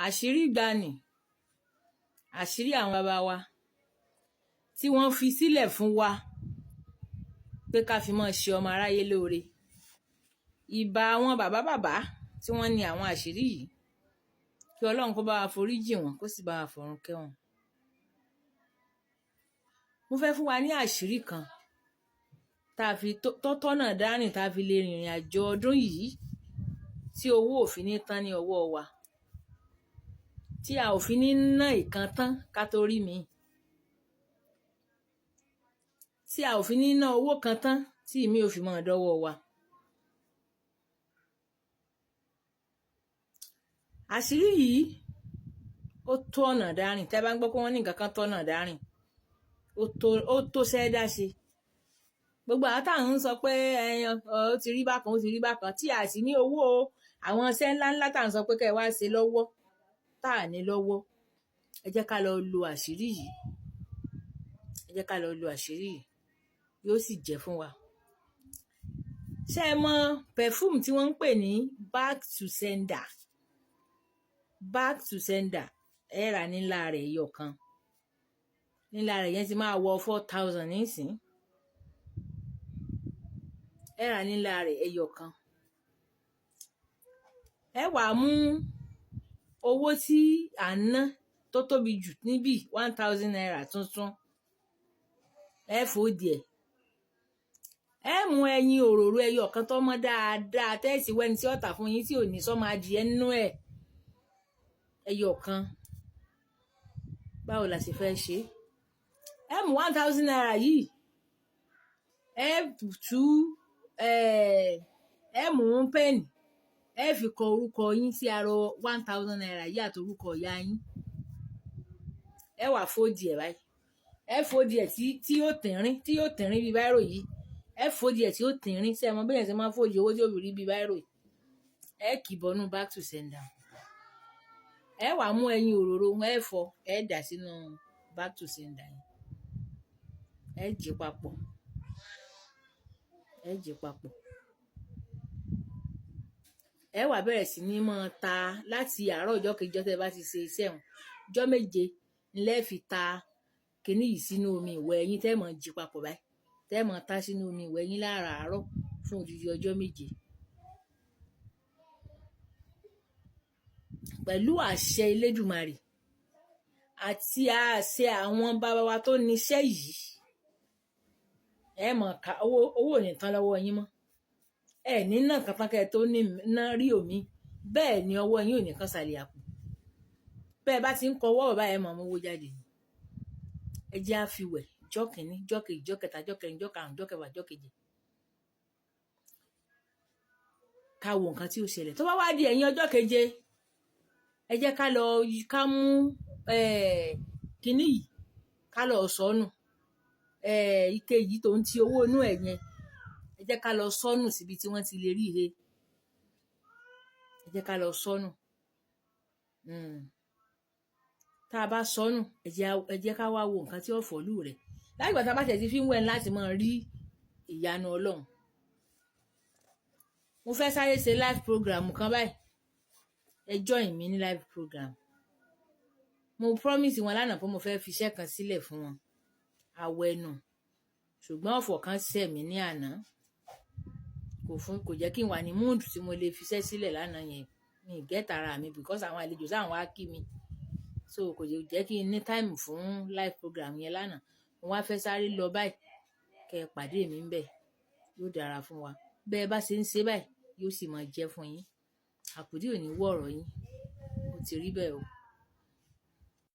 Àṣírí ìgbàanì, àṣírí àwọn bàbá wa tí wọ́n fi sílẹ̀ fún wa pé ká fi máa ṣe ọmọ aráyé lóore. Ìbà àwọn bàbá bàbá tí wọ́n ní àwọn àṣírí yìí, kí Ọlọ́run kó bá wa foríjì wọ́n, kó sì bá wa fọ̀run kẹ́ wọn. Mo fẹ́ fún wa ní àṣírí kan tá a fi tọ́tọ́nà dárìn, tá a fi lè rìnrìn àjò ọdún yìí tí owó ò fi ní tán ní ọwọ́ wa, tí a ò fi ní ná ìkan tán ká tó rí mi, tí a ò fi ní ná owó kan tán tí ìmí ò fi máa dọ́wọ́ wa. Àṣírí yìí ó tó ọ̀nà dárìn. Tẹ́ bá ń gbọ́ pé wọ́n ní nǹkan kan tọ́nà dárìn, ó tó ṣẹ́ dá ṣe. Gbogbo àwọn táwọn ń sọ pé ó ti rí bákan, ó ti rí bákan, tí a sì ní owó àwọn iṣẹ́ ńláńlá tá à ń sọ pé kẹ́ ẹ wá ṣe lọ́wọ́, tá à ní lọ́wọ́, ẹ jẹ́ ká lọ lo àṣírí yìí. Ẹ jẹ́ ká lọ lo àṣírí yìí, yóò sì jẹ́ fún wa. Ṣé ẹ mọ perfume tí wọ́n ń pè ní back to sender? Back to sender, ẹ rà nílá rẹ̀ ẹyọ kan. Nílá rẹ̀ yẹn ti máa wọ 4,000 nísìn. Ẹ rà nílá rẹ̀ ẹyọ kan. Ẹ wàá mú owó tí à ń ná tó tóbi jù níbí, ₦1,000 tuntun. Ẹ fò díẹ̀. Ẹ mú ẹyin òróró ẹyọ kan tó mọ́ dáadáa, tẹ́ẹ̀sì wẹ́ni tí ó tà fún yín tí ò ní sọ́mọ adìẹ nínú ẹ̀, ẹyọ kan. Báwo la ṣe fẹ́ ṣe? Ẹ mú ₦1,000 yìí, ẹ tú, ẹ mú pẹ́ẹ̀nì, ẹ fi kọ orúkọ yín sí arọ ₦1,000 yìí àti orúkọ ìyá yín. Ẹ wà fòdì ẹ̀ báyìí. Ẹ fòdì ẹ̀ tí yóò tìrín, tí yóò tìrín bíi báírò yìí. Ẹ fòdì ẹ̀ tí yóò tìrín. Ṣé ẹ mọ bẹ́ẹ̀ ṣe máa fòdì owó tí ó fi rí bíi báírò yìí? Ẹ kì í bọnú back to sender. Ẹ wà mú ẹyin òróró, ẹ fọ, ẹ dà sínú back to sender yẹn. Ẹ jí papọ̀. Ẹ jí papọ̀. Ẹ wà bẹ̀rẹ̀ sí ní máa ta láti àárọ̀ ọjọ́ kejì tẹ́ bá ti ṣe iṣẹ́ wọn. Ọjọ́ méje ńlẹ́ fi ta kíní yìí sínú omi ìwẹ̀ yín tẹ́ mọ̀ jí papọ̀ báyìí. Tẹ́ mọ̀ ta sínú omi ìwẹ̀ yín láràárọ̀ fún odidi ọjọ́ méje. Pẹ̀lú àṣẹ Elédùmarè àti àṣẹ àwọn bàbá wa tó níṣẹ́ yìí, ẹ mọ̀ ká owó, owó ò ní tán lọ́wọ́ yín mọ́. Ẹ ní ná nǹkan tán kẹ́ ẹ tó ní ná rí omi. Bẹ́ẹ̀ ni ọwọ́ yín ò ní kán sàlẹ̀ àpò. Bẹ́ẹ̀ bá ti ń kọ ọwọ́ bàbá, ẹ mọ̀ owó jáde ni. Ẹ jẹ́ á fi wẹ̀ jọ́ kìíní, jọ́ kejì, jọ́ kẹta, jọ́ kẹrin, jọ́ karùn-ún, jọ́ kẹfà, jọ́ keje. Ká wo nǹkan tí ó ṣẹlẹ̀. Tó bá wá di ẹ̀yìn ọjọ́ keje, ẹ jẹ́ ká lọ ká mú kíní yìí, ká lọ sọnù. Ike yìí tó ń ti owó inú ẹ̀ yẹn, ẹ jẹ́ ká lọ sọnù síbi tí wọ́n ti lè rí ihe. Ẹ jẹ́ ká lọ sọnù. Tá a bá sọnù, ẹ jẹ́ ká wá wo nǹkan tí ó fọ́lù rẹ̀. Láti ìgbà tá a bá tẹ̀ sí fi ń wẹ̀ láti máa rí ìyanu Ọlọ́run. Mo fẹ́ sáré ṣe live program kan báyìí. Ẹ join mi ní live program. Mo promise wọn lánàá pé mo fẹ́ fi iṣẹ́ kan sílẹ̀ fún wọn. Àwẹ̀nù. Ṣùgbọ́n ọ̀fọ̀ kan ṣẹ̀ mí ní àná. Kò fún, kò jẹ́ kí n wà ní mood tí mo lè fi iṣẹ́ sílẹ̀ lánàá yẹn. Mi ì get ara mi because àwọn àlejò sáà wá kí mi. So kò jẹ́ kí n ní time fún live program yẹn lánàá. Mo wá fẹ́ sáré lọ báyìí. Kẹ́ ẹ pàdé mi ńbẹ̀. Yóò dára fún wa. Bẹ́ẹ̀ bá ṣe ń ṣe báyìí, yóò sì máa jẹ́ fún yín. Àkùdí ò ní wọ̀ ọ̀rọ̀ yín. Ó ti rí bẹ́ẹ̀ o.